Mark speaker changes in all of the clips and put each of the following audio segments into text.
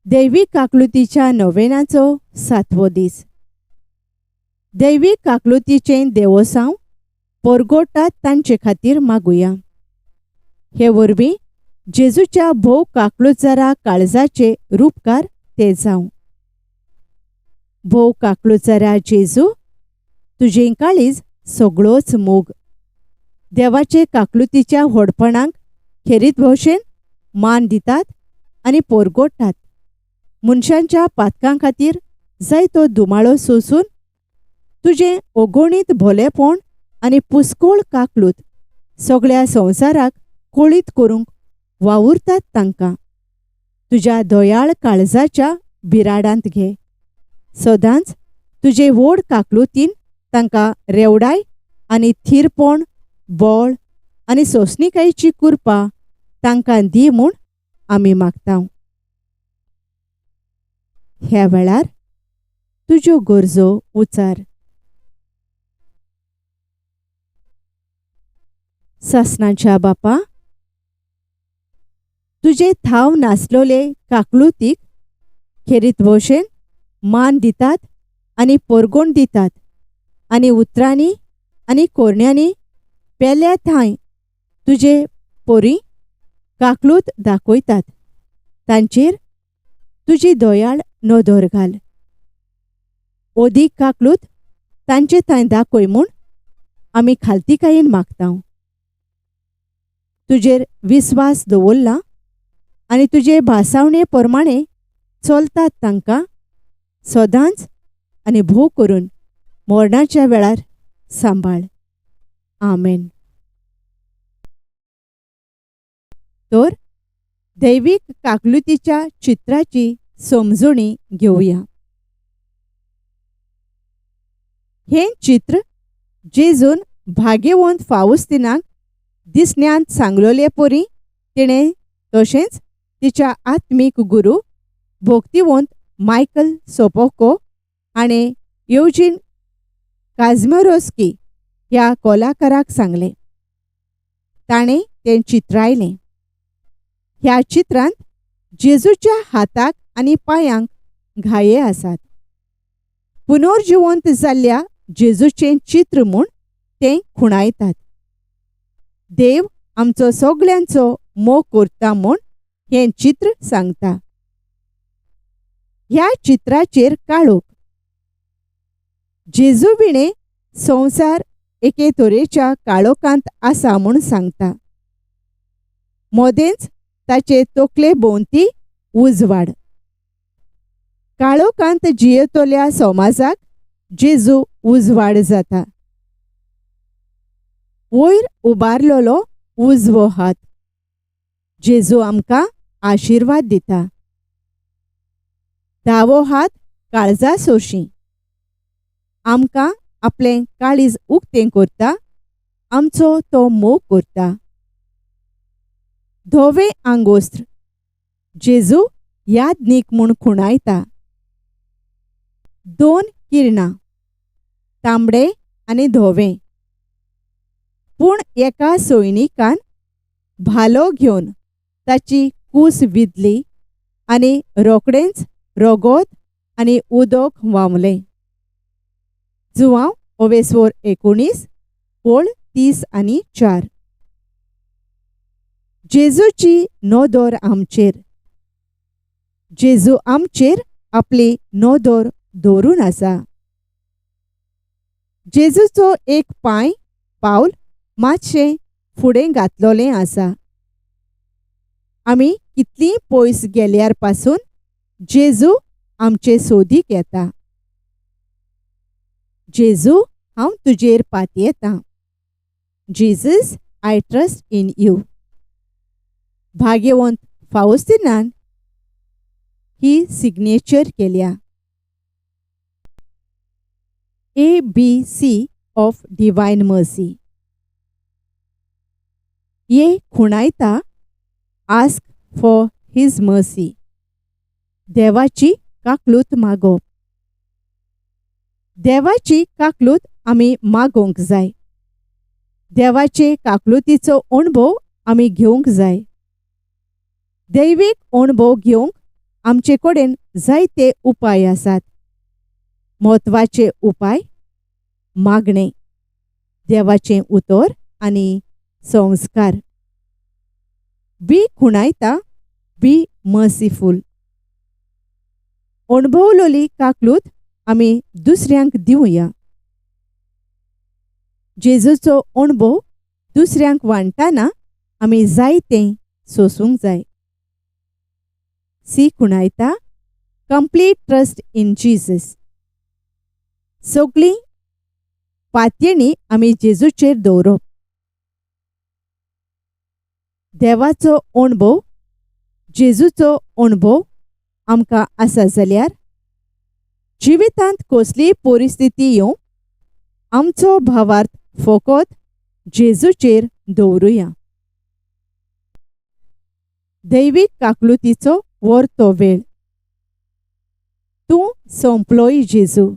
Speaker 1: दैवीक काकलुतीच्या नोवेनाचो सातवो दीस. दैवीक काकलुतीचें देवोसांव परगोटात तांचे खातीर मागुया. हे वरवीं जेजूच्या भोव काकलुतजारा काळजाचे रूपकार ते जावं. भोव काकलुतजारा जेजू, तुजें काळीज सगळोच मोग देवाचे काकलुतीच्या व्हडपणाक खेरीत भशेन मान दितात आनी परगोटात. मनशांच्या पातकां खातीर जायतो दुमाळो सोसून तुजें अगणीत भोलेपण आनी पुस्कोळ काकलूत सगळ्या संवसाराक कळीत करूंक वावुरतात तांकां तुज्या दयाळ काळजाच्या बिराडांत घे. सदांच तुजे व्हड काकलुतीन तांकां रेवडाय आनी थीरपण, बळ आनी सोंसणिकायेची कृपा तांकां दी म्हूण आमी मागता. ह्या वेळार तुज्यो गरजो उचार. सासणाच्या बापा, तुजे थाव नासलोले काकलुतीक खेरीत भशेन मान दितात आनी परगोण दितात आनी उतरांनी आनी कोरण्यांनी पेल्या थांय तुजे पोरी काकलूत दाखयतात तांचेर तुजी दयाळ नदर घाल. ओदीक काकलूत तांचे थंय दाखय म्हूण आमी खालतीकायेन मागता. तुजेर विस्वास दवरला आनी तुजे भासावणे प्रमाणे चलतात तांकां सदांच आनी भोव करून मरणाच्या वेळार सांबाळ. आमेन. तर दैवीक काकलुतीच्या चित्राची समजणी घेवया. हें चित्र जेजून भाग्यवंत फावस्तिनाक दिसण्यांत सांगलोले परी तिणें तशेंच तिच्या आत्मीक गुरू भोक्तिवंत मायकल सोपोको हाणें येवजीन काझमरोस्की ह्या कलाकाराक सांगलें. ताणें तें चित्रायलें. ह्या चित्रांत जेजूच्या हाताक आनी पांयांक घाये आसात. पुनर्जिवंत जाल्ल्या जेजूचें चित्र म्हूण तें खुणायतात. देव आमचो सगळ्यांचो मोग करता म्हूण हें चित्र सांगता. ह्या चित्राचेर काळोख. जेजू विणें संवसार एके तरेच्या काळोखांत आसा म्हूण सांगता. मदेंच ताचे तकले भोंवती उजवाड. काळोखांत जियेतल्या समाजाक जेजू उजवाड जाता. वयर उबारलेलो उजवो हात. जेजू आमकां आशिर्वाद दिता. दावो हात काळजा सोशी. आमकां आपलें काळीज उक्तें करता, आमचो तो मोग करता. धवें आंगोस्त्र जेजू यादनीक म्हूण खुणायता. दोन किरणां, तांबडे आनी धवें. पूण एका सैनिकान भालो घेवन ताची कूस विदली आनी रोखडेंच रगत आनी उदक व्हांवलें. जुवांव ओवेस्वोर 19 ओळ 30 आनी 4. जेजूची नदर आमचेर. जेजू आमचेर आपली नदर दवरून आसा. जेजूचो एक पांय पावल मातशें फुडें घातलोलें आसा. आमी कितलीं पयस गेल्यार पासून जेजू आमचे सोदीक येता. जेजू, हांव तुजेर पातयेतां. Jesus, I trust in you. भाग्यवंत फावस्तिनान ही सिग्नेचर केल्या. A B C of divine mercy. ये खुणायता आस्क फॉर his mercy. देवाची काकलूत मागप. देवाची काकलूत आमी मागोवंक जाय. देवाचे काकलुतीचो अणभव आमी घेवंक जाय. दैवीक अणभव घेवंक आमचे कडेन जायते उपाय आसात. म्हत्वाचे उपाय मागणें, देवाचें उतर आनी संस्कार. बी खुणायता बी मर्सीफूल. अणभवलोली काकलूत आमी दुसऱ्यांक दिवया. जेजूचो अणभव दुसऱ्यांक वांट्टाना आमी जायतें सोसूंक जाय. सी खुणायता कंप्लीट ट्रस्ट इन जीजस. सगळीं पातयेणी आमी जेजूचेर दवरप. देवाचो अणभव, जेजूचो अणभव आमकां आसा जाल्यार जिवितांत कसलीय परिस्थिती येवं आमचो भावार्थ फकत जेजूचेर दवरुया. दैवीक काकलुतीचो वर्तो वेळ. तूं सोंपलोय जेजू,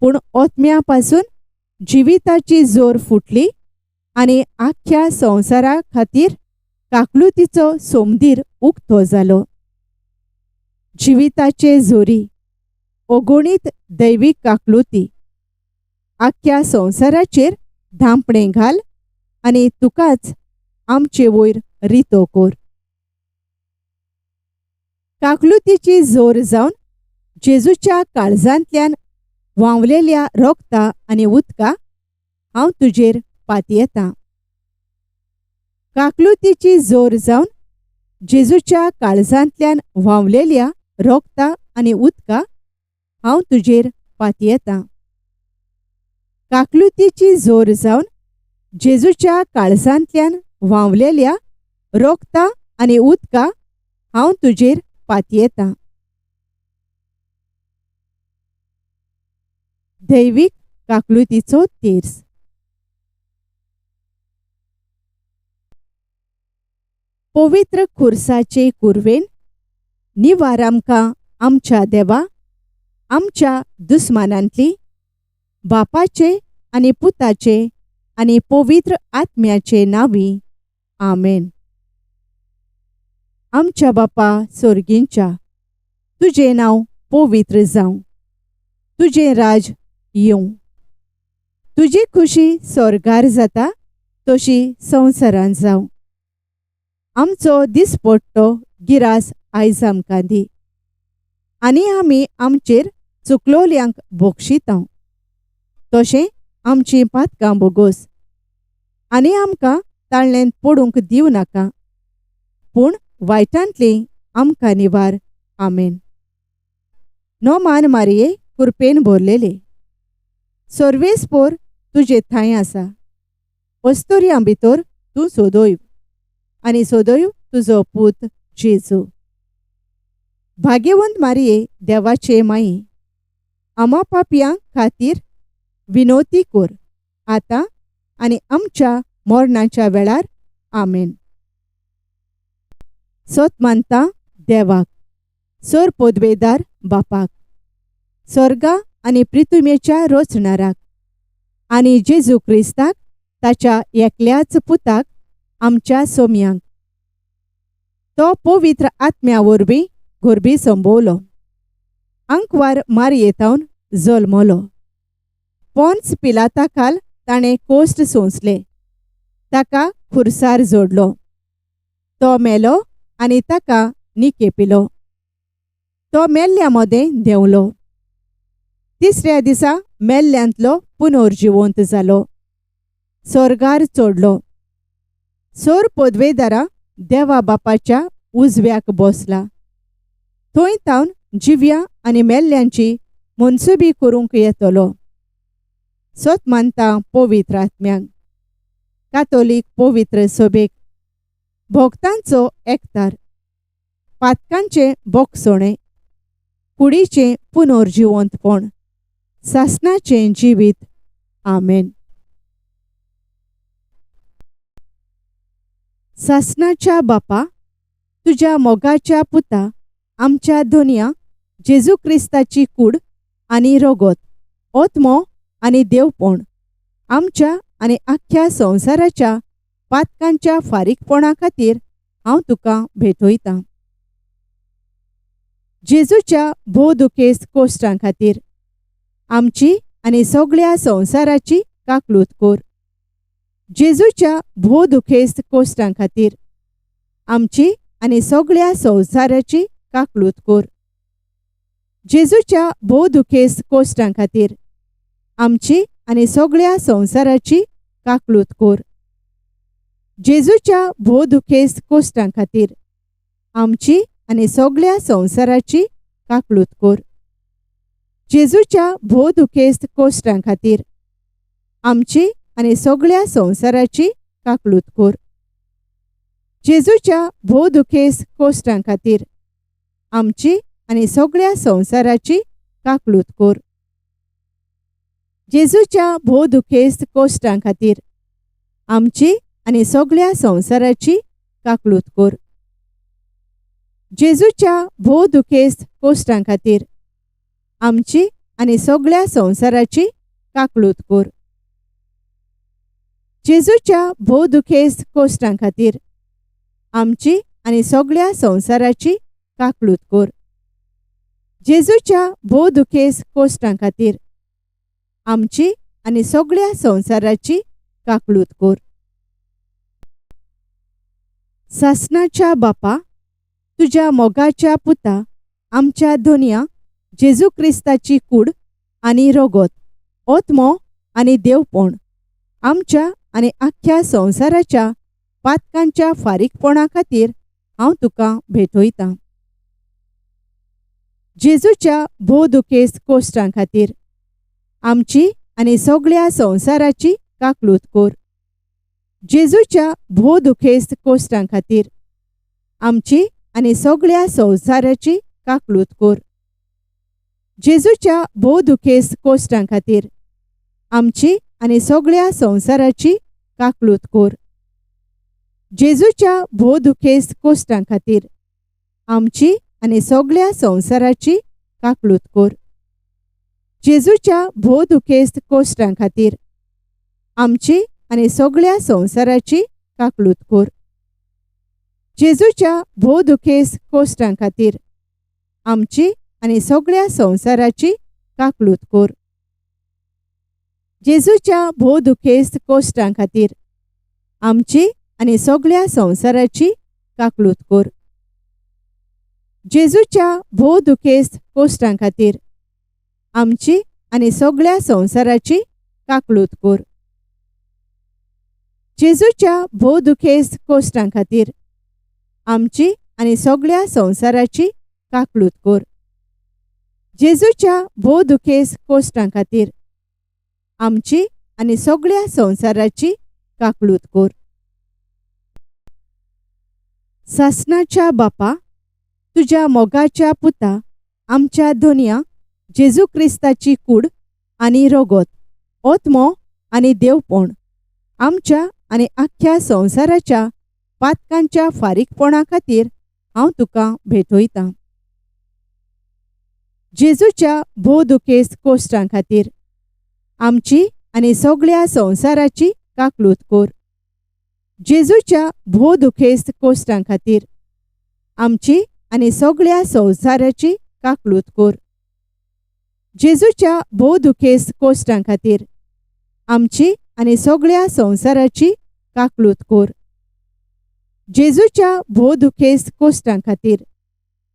Speaker 1: पूण ओतम्या पासून जिविताची जोर फुटली आनी आख्ख्या संवसारा खातीर काकलुतीचो सोमदीर उक्तो जालो. जिविताचे जोरी अगणीत दैवीक काकलुती आख्ख्या संवसाराचेर धांपणें घाल आनी तुकाच आमचे वयर रितो कर. काकलुतीची जोर जावन जेजूच्या काळजांतल्यान व्हांवलेल्या रोगता आनी उदका हांव तुजेर पातयेतां. काकलुतीची जोर जावन जेजूच्या काळजांतल्यान व्हांवलेल्या रोगता आनी उदका हांव तुजेर पातयेतां. काकलुतीची जोर जावन जेजूच्या काळजांतल्यान व्हांवलेल्या रोगता आनी उदका हांव तुजेर पातयेतां. दैवीक काकलुतीचो तेर्स. पवित्र खुर्साचे कुरवेन निवार आमकां आमच्या देवा आमच्या दुस्मानांतली बापाचे आनी पुताचे आनी पवित्र आत्म्याचे नांवी. आमेन. आमच्या बापा सोर्गींच्या, तुजें नांव पवित्र जावं, तुजें राज येवं, तुजी खुशी स्वर्गार जाता तशी संवसारांत जावं. आमचो दिसपट्टो गिरास आयज आमकां दी आनी आमी आमचेर चुकलोल्यांक बक्षितांव तशें आमचीं पातकां बोगोस आनी आमकां ताळ्ळेंत पडूंक दिवं नाका, पूण वायटांतली आमकां निवार. आमेन. नोमान मारये कुरपेन भरलेले सर्वेस्पोर तुजे थांय आसा. अस्तुऱ्यां भितर तूं सोदोय आनी सोदोय तुजो पूत जेजू. भाग्यवंत मारये देवाचे माई, आमा पापयां खातीर विनोती कर आतां आनी आमच्या मरणाच्या वेळार. आमेन. सत मानता देवाक, सर पदवेदार बापाक, स्वर्गा आनी पृथ्वीच्या रचणाराक आनी जेजू क्रिस्ताक ताच्या एकल्याच पुताक आमच्या सोम्यांक, तो पवित्र आत्म्या वरवीं गोरबी संभवलो, आंकवार मारयेतावन जल्मलो, पोन्स पिलाता खाल ताणें कोश्ट सोंसले, ताका खुर्सार जोडलो, तो मेलो आनी ताका निकेपिलो, तो मेल्ल्या मदें देंवलो, तिसऱ्या दिसा मेल्ल्यांतलो पुनर्जिवंत जालो, स्वर्गार चडलो, सोर पदवेदारा देवा बापाच्या उजव्याक बसला, थंय तावन जिव्या आनी मेल्ल्यांची मनसुबी करूंक येतलो. सत मानता पवित्र आत्म्यांक, कातोलीक पवित्र सभेक, भक्तांचो एकतार, पातकांचें बोगसणें, कुडीचें पुनर्जिवंतपण, सासणाचें जिवीत. आमेन. सासणाच्या बापा, तुज्या मोगाच्या पुता आमच्या दोनया जेजू क्रिस्ताची कूड आनी रगत, ओत्मो आनी देवपण आमच्या आनी आख्ख्या संवसाराच्या पातकांच्या फारीकपणा खातीर हांव तुका भेटयतां. जेजूच्या भोव दुखेस्त कोश्टां खातीर आमची आनी सगळ्या संवसाराची काकलूत कर. जेजूच्या भोव दुखेस्त कोश्टां खातीर आमची आनी सगळ्या संवसाराची काकलूत कर. जेजूच्या भोव दुखेस्त कोश्टां खातीर आमची आनी सगळ्या संवसाराची काकलूत कर. जेजूच्या भोव दुखेस्त कोश्टां खातीर आमची आनी सगळ्या संवसाराची काकलूत कर. जेजूच्या भोव दुखेस्त कोश्टां खातीर आमची आनी सगळ्या संवसाराची काकलूत कर. जेजूच्या भोव दुखेस्त कोश्टां खातीर आमची आनी सगळ्या संवसाराची काकलूत कर. जेजूच्या भोव दुखेस्त कोश्टां खातीर आमची आनी सगळ्या संवसाराची काकलूत कर. जेजूच्या भोव दुखेस्त कोश्टां खातीर आमची आनी सगळ्या संवसाराची काकलूत कर. जेजूच्या भोव दुखेस्त कोश्टां खातीर आमची आनी सगळ्या संवसाराची काकलूत कर. जेजूच्या भोव दुखेस्त कोश्टां खातीर आमची आनी सगळ्या संवसाराची काकलूत कर. सासणाच्या बापा, तुज्या मोगाच्या पुता आमच्या धोनया जेजू क्रिस्ताची कूड आनी रगत, ओत्मो आनी देवपण आमच्या आनी आख्ख्या संवसाराच्या पातकांच्या फारीकपणा खातीर हांव तुका भेटयतां. जेजूच्या भोव दुखेस्त कोश्टां खातीर आमची आनी सगळ्या संवसाराची काकलूत कर. जेजूच्या भोव दुखेस्त कोश्टां खातीर आमची आनी सगळ्या संवसाराची काकलूत कर. जेजूच्या भोव दुखेस्त कोश्टां खातीर आमची आनी सगळ्या संवसाराची काकलूत कर. जेजूच्या भोव दुखेस्त कोश्टां खातीर आमची आनी सगळ्या संवसाराची काकलूत कर. जेजूच्या भोव दुखेस्त कोश्टां खातीर आमची आनी सगळ्या संवसाराची काकलूत कर. जेजूच्या भोव दुखेस्त कोश्टां खातीर आमची आनी सगळ्या संवसाराची काकलूत कर. जेजूच्या भोव दुखेस्त कोश्टां खातीर आमची आनी सगळ्या संवसाराची काकलूत कर. जेजूच्या भोव दुखेस्त कोश्टां खातीर आमची आनी सगळ्या संवसाराची काकलूत कर. जेजूच्या भोव दुखेस्त कोश्टां खातीर आमची आनी सगळ्या संवसाराची काकलूत कर. जेजूच्या भोव दुखेस्त कोश्टां खातीर आमची आनी सगळ्या संवसाराची काकलूत कर. सासणाच्या बापा, तुज्या मोगाच्या पुता आमच्या धोनया जेजू क्रिस्ताची कूड आनी रगत, ओत्मो आनी देवपण आमच्या आनी आख्ख्या संवसाराच्या पातकांच्या फारीकपणा खातीर हांव तुका भेटयतां. जेजूच्या भोव दुखेस्त कोश्टां खातीर आमची आनी सगळ्या संवसाराची काकलूत कर. जेजूच्या भोव दुखेस्त कोश्टां खातीर आमची आनी सगळ्या संवसाराची काकलूत कर. जेजूच्या भोव दुखेस्त कोश्टां खातीर आमची आनी सगळ्या संवसाराची काकलूत कर. जेजूच्या भोव दुखेस्त कोश्टां खातीर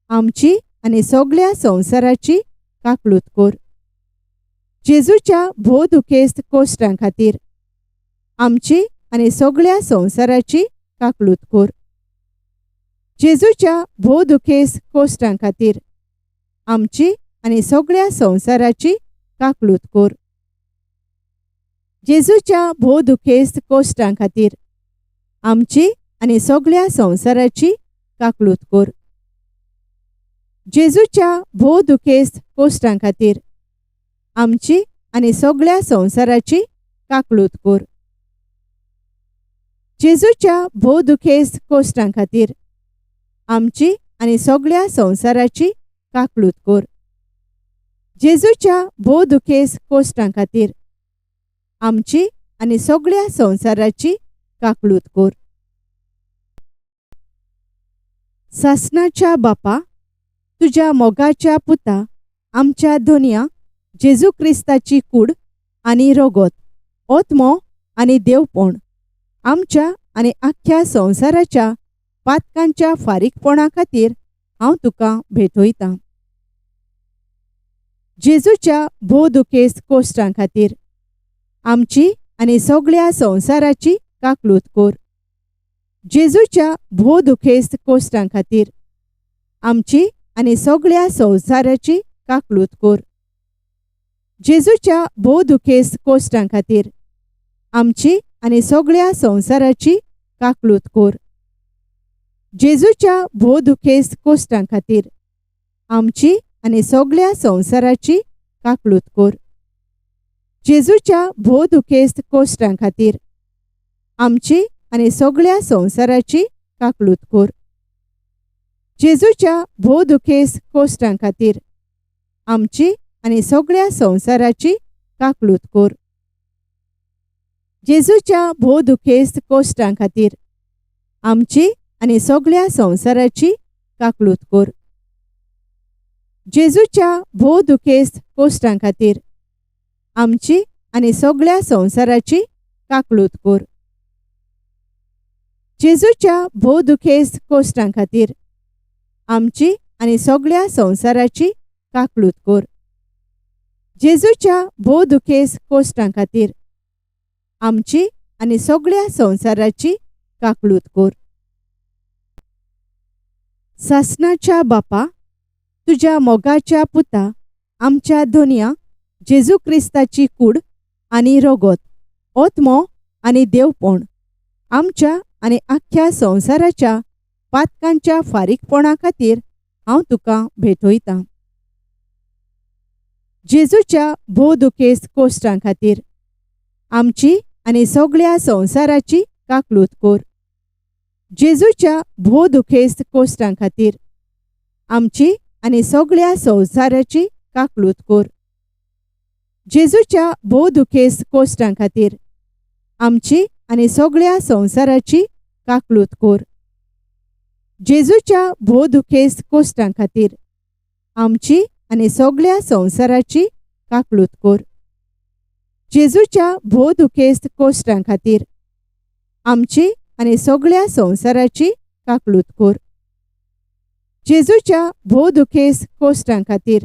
Speaker 1: आमची आनी सगळ्या संवसाराची काकलूत कर. जेजूच्या भोव दुखेस्त कोश्टां खातीर आमची आनी सगळ्या संवसाराची काकलूत कर. जेजूच्या भोव दुखेस्त कोश्टां खातीर आमची आनी सगळ्या संवसाराची काकलूत कर. जेजूच्या भोव दुखेस्त कोश्टां खातीर आमची आनी सगळ्या संवसाराची काकलूत कर. जेजूच्या भोव दुखेस्त कोश्टां खातीर आमची आनी सगळ्या संवसाराची काकलूत कर. जेजूच्या भोव दुखेस्त कोश्टां खातीर आमची आनी सगळ्या संवसाराची काकलूत कर. जेजूच्या भोव दुखेस्त कोश्टां खातीर आमची आनी सगळ्या संवसाराची काकलूत कर. सासणाच्या बापा, तुज्या मोगाच्या पुता आमच्या धोनया जेजू क्रिस्ताची कूड आनी रोगोत, ओत्मो आनी देवपण आमच्या आनी आख्ख्या संवसाराच्या पातकांच्या फारीकपणा खातीर हांव तुका भेटयतां. जेजूच्या भोव दुखेस्त कोश्टां खातीर आमची आनी सगळ्या संवसाराची काकलूत कर. जेजूच्या भोव दुखेस्त कोश्टां खातीर आमची आनी सगळ्या संवसाराची काकलूत कर. जेजूच्या भोव दुखेस्त कोश्टां खातीर आमची आनी सगळ्या संवसाराची काकलूत कर. जेजूच्या भोव दुखेस्त कोश्टां खातीर आमची आनी सगळ्या संवसाराची काकलूत कर. जेजूच्या भोव दुखेस्त कोश्टां खातीर आमची आनी सगळ्या संवसाराची काकलूत कर. जेजूच्या भोव दुखेस्त कोश्टां खातीर आमची आनी सगळ्या संवसाराची काकलूत कर. जेजूच्या भोव दुखेस्त कोश्टां खातीर आमची आनी सगळ्या संवसाराची काकलूत कर. जेजूच्या भोव दुखेस्त कोश्टां खातीर आमची आनी सगळ्या संवसाराची काकलूत कर. जेजूच्या भोव दुखेस्त कोश्टां खातीर आमची आनी सगळ्या संवसाराची काकलूत कर. जेजूच्या भोव दुखेस्त कोश्टां खातीर आमची आनी सगळ्या संवसाराची काकलूत कर. सासणाच्या बापा, तुज्या मोगाच्या पुता आमच्या धोनया जेजू क्रिस्ताची कूड आनी रोगोत, ओत्मो आनी देवपण आमच्या आनी आख्ख्या संवसाराच्या पातकांच्या फारीकपणा खातीर हांव तुका भेटयतां. जेजूच्या भोव दुखेस्त कोश्टां खातीर आमची आनी सगळ्या संवसाराची काकलूत कर. जेजूच्या भोव दुखेस्त कोश्टां खातीर आमची आनी सगळ्या संवसाराची काकलूत कर. जेजूच्या भोव दुखेस्त कोश्टां खातीर आमची आनी सगळ्या संवसाराची काकलूत कर. जेजूच्या भोव दुखेस्त कोश्टां खातीर आमची आनी सगळ्या संवसाराची काकलूत कर. जेजूच्या भोव दुखेस्त कोश्टां खातीर आमची आनी सगळ्या संवसाराची काकलूत कर. जेजूच्या भोव दुखेस्त कोश्टां खातीर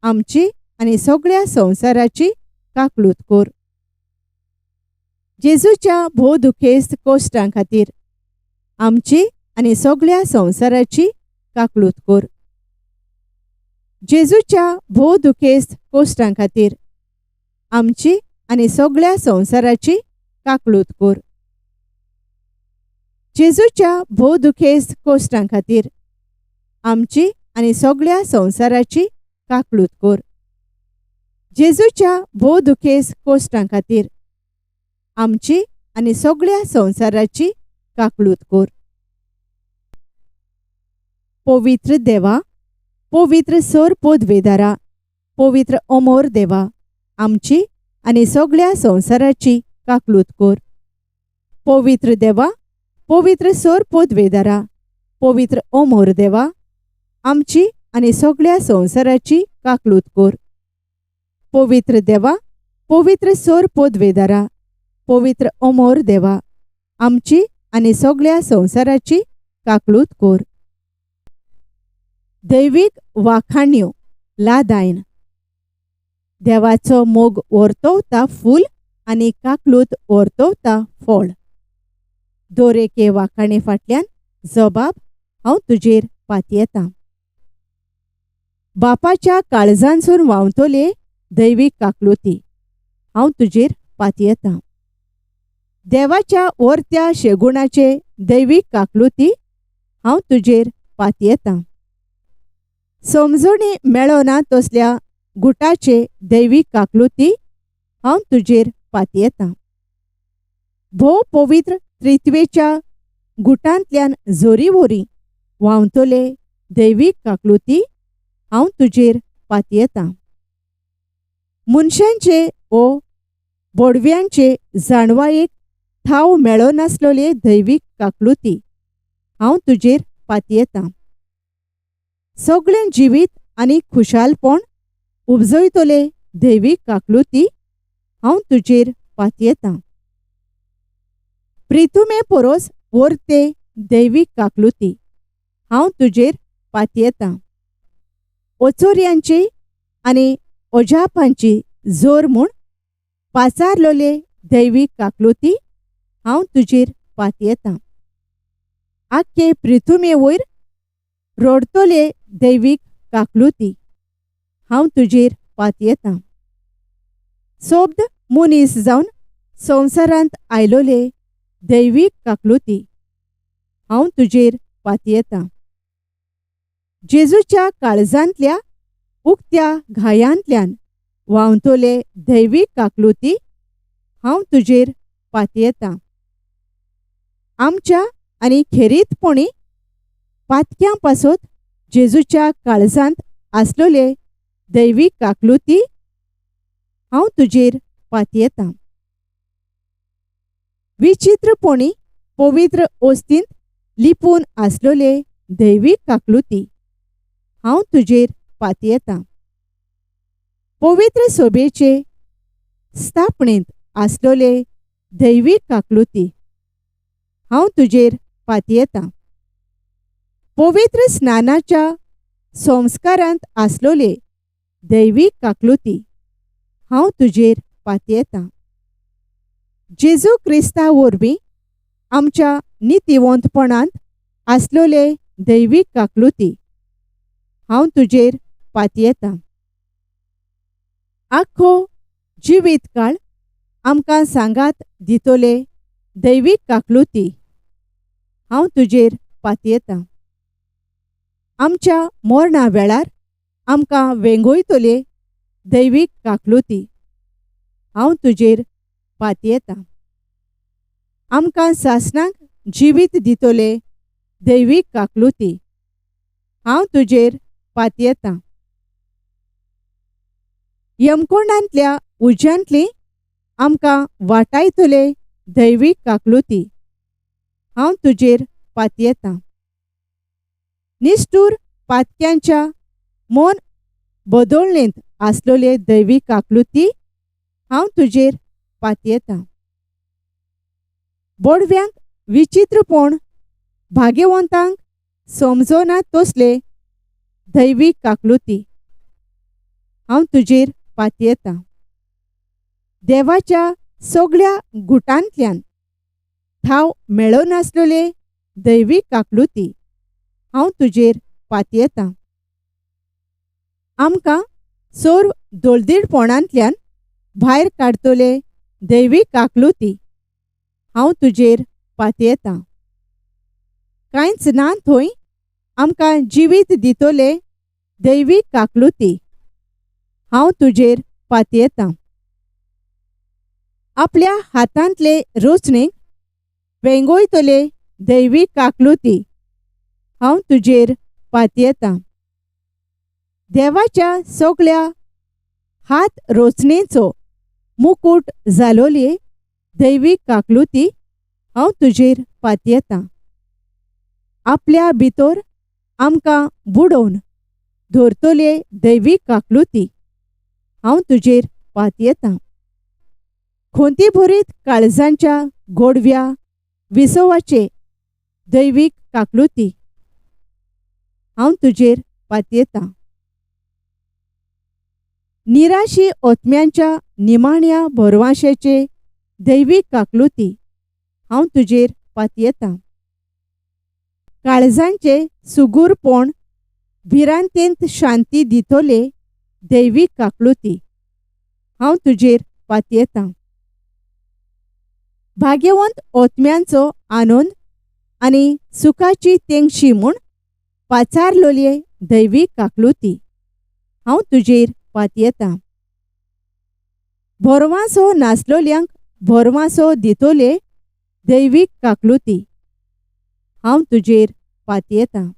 Speaker 1: आमची आनी सगळ्या संवसाराची काकलूत कर. जेजूच्या भोव दुखेस्त कोश्टां खातीर आमची आनी सगळ्या संवसाराची काकलूत कर. जेजूच्या भोव दुखेस्त कोश्टां खातीर आमची आनी सगळ्या संवसाराची काकलूत कर. जेजूच्या भोव दुखेस्त कोश्टां खातीर आमची आनी सगळ्या संवसाराची काकलूत कर. जेजूच्या भोव दुखेस्त कोश्टां खातीर आमची आनी सगळ्या संवसाराची काकलूत कर. पवित्र देवा, पवित्र सर पदवेदारा, पवित्र अमोर देवा, आमची आनी सगळ्या संवसाराची काकलूत कर. पवित्र देवा, पवित्र सर पदवेदारा, पवित्र अमोर देवा, आमची आनी सगळ्या संवसाराची काकलूत कर. पवित्र देवा, पवित्र सर पदवेदारा, पवित्र अमोर देवा, आमची आनी सगळ्या संवसाराची काकलूत कर. दैवीक वाखाण्यो लादायन. देवाचो मोग वर्तवता फूल आनी काकलूत वर्तवता फळ. दोरेके वाखाणे फाटल्यान जबाब हांव तुजेर पातयेतां. बापाच्या काळजांसून व्हांवतले दैवीक काकलुती हांव तुजेर पातयेतां. देवाच्या वर्त्या शेगुणाचे दैवीक काकलुती हांव तुजेर पातयेतां. समजणी मेळना तसल्या गुटाचे दैवीक काकलुती हांव तुजेर पातयेतां. भोव पवित्र त्रित्वेच्या गुटांतल्यान जोरी वरी व्हांवतले दैवीक काकलुती हांव तुजेर पातयेतां. मनशांचे ओ बोडव्यांचे जाणवायेक थाव मेळनासलेले दैवीक काकलुती हांव तुजेर पातयेतां. सगळें जिवीत आनी खुशालपण उपजयतले दैवीक काकलुती हांव तुजेर पातयेतां. प्रितुमे परोस वर्ते दैवीक काकलुती हांव तुजेर पातयेतां. ओचोर्यांची आनी अजापांची जोर म्हूण पाचारलोले दैवीक काकलुती हांव तुजेर पातयेतां. आख्खे प्रितुमे वयर रडतले दैवीक काकलुती हांव तुजेर पातयेतां. सोब्द मनीस जावन संवसारांत आयलोले दैवीक काकलुती हांव तुजेर पातयेतां. जेजूच्या काळजांतल्या उक्त्या घायांतल्यान व्हांवतले दैवीक काकलुती हांव तुजेर पातयेतां. आमच्या आनी खेरीतपणी पातक्यां पासत जेजूच्या काळजांत आसलोले दैवीक काकलुती हांव तुजेर पातयेतां. विचित्रपणी पवित्र ओस्तींत लिपून आसलोले दैवीक काकलुती हांव तुजेर पातयेतां. पवित्र सोबेचे स्थापणेंत आसलोले दैवीक काकलुती हांव तुजेर पातयेतां. पवित्र स्नानाच्या संस्कारांत आसलोले दैवीक काकलुती हांव तुजेर पातयेतां. जेजू क्रिस्ता वरवीं आमच्या नितिवंतपणांत आसलोले दैवीक काकलुती हांव तुजेर पातयेतां. आख्खो जिवीत काळ आमकां सांगात दितले दैवीक काकलुती हांव तुजेर पातयेतां. आमच्या मरणा वेळार आमकां वेंगयतले दैवीक काकलुती हांव तुजेर पातयेतां. आमकां सासणाक जिवीत दितले दैवीक काकलुती हांव तुजेर पातयेतां. यमकोंडांतल्या उज्यांतली आमकां वाटायतले दैवीक काकलुती हांव तुजेर पातयेतां. निश्ठूर पातक्यांच्या मन बदोळणेंत आसलोले दैवीक काकलुती हांव तुजेर पातयेतां. बोडव्यांक विचित्रपण भाग्यवंतांक समजना तसले दैवीक काकलुती हांव तुजेर पातयेतां. देवाच्या सगळ्या गुटांतल्यान थाव मेळनासलोले दैवीक काकलुती हांव तुजेर पातयेतां. आमकां सर्व दोलदीडपणांतल्यान भायर काडतले दैवीक काकलुती हांव तुजेर पातयेतां. कांयच ना थंय आमकां जिवीत दितले दैवीक काकलुती हांव तुजेर पातयेतां. आपल्या हातांतले रोचणेक वेंगयतले दैवीक काकलुती हांव तुजेर पातयेतां. देवाच्या सगळ्या हात रोचणेचो मुकूट जालोले दैवीक काकलुती हांव तुजेर पातयेतां. आपल्या भितर आमकां बुडोवन धरतले दैवीक काकलुती हांव तुजेर पातयेतां. खोंती भरीत काळजांच्या गोडव्या विसवाचे दैवीक काकलुती हांव तुजेर पातयेतां. निराशी ओतम्यांच्या निमाण्या भरवाशेचे दैवीक काकलुती हांव तुजेर पातयेतां. काळजांचे सुगूरपण भिरांतेंत शांती दितले दैवीक काकलुती हांव तुजेर पातयेतां. भाग्यवंत ओतम्यांचो आनंद आनी सुखाची तेंगशी म्हूण पाचारलोले दैवीक काकलुती हांव तुजेर पातयेतां. भरवांसो नासलोल्यांक भरवांसो दितले दैवीक काकलुती हांव तुजेर पातयेतां.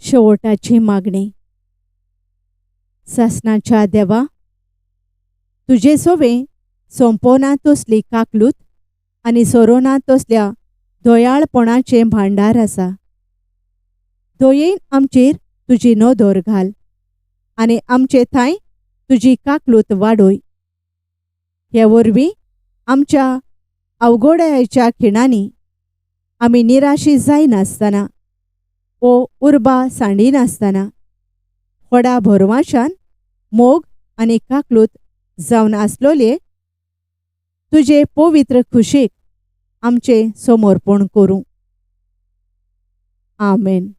Speaker 1: शेवटाची मागणी. सासणाच्या देवा, तुजे सोवे सोंपोना तसली काकलूत आनी सोरोना तसल्या दयाळपणाचें भांडार आसा. दयेन आमचेर तुजी नदर घाल आनी आमचे थांय तुजी काकलूत वाडय. हे वरवीं आमच्या अवघडायेच्या खिणांनी आमी निराशी जायनासतना वो उर्बा सांडिनासतना व्हडा भरवाशान मोग आनी काकलूत जावन आसलोले तुजे पवित्र खुशेक आमचें समर्पण करूं. आमेन.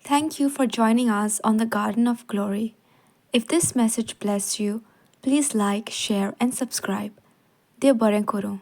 Speaker 2: Thank you for joining us on the Garden of Glory. If this message blessed you, please like, share, and subscribe. देव बरें करूं.